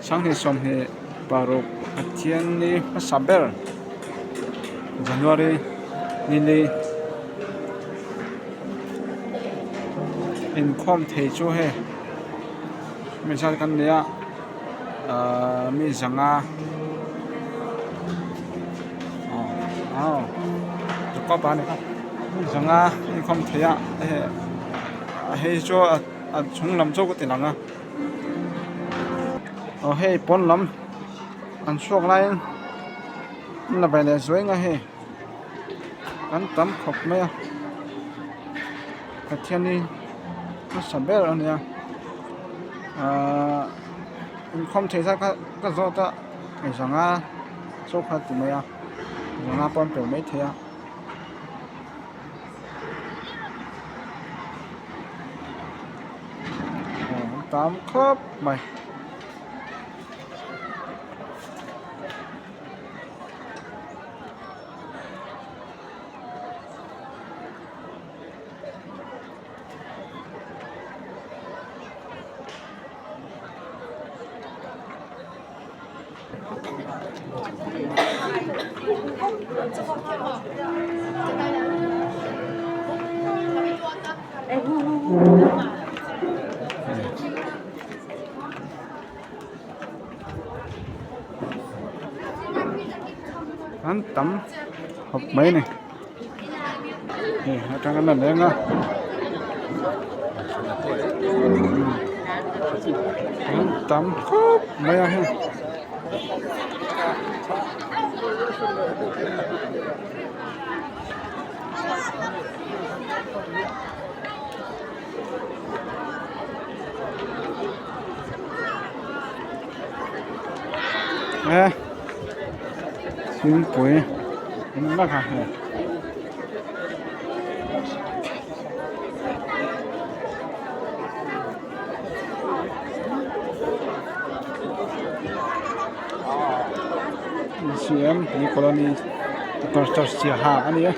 Sanghnih 26 Pathianni hmasa ber January nili inkhawm thei chu hei hemi zat kan nei a ahh mi zanga aw mi zanga inkhawm thei a hei chu a chhung lam chauh ka ti lang a. Aw hei pawn lam an chhuak laiin an la ve leh zuai nga hei an tam khawp mai a Pathian hi hmasa ber a nia ahh inkhawm theih zat kha ka zawt a zanga chaw kha ti mai a zanga pawh an pel maithei a. Tam khawp mai. An tam khawp mai a ni hei atang an la leng a an tam khawp mai a hei. E thingpui engmah kha hei C M colony church Siaha a ni a.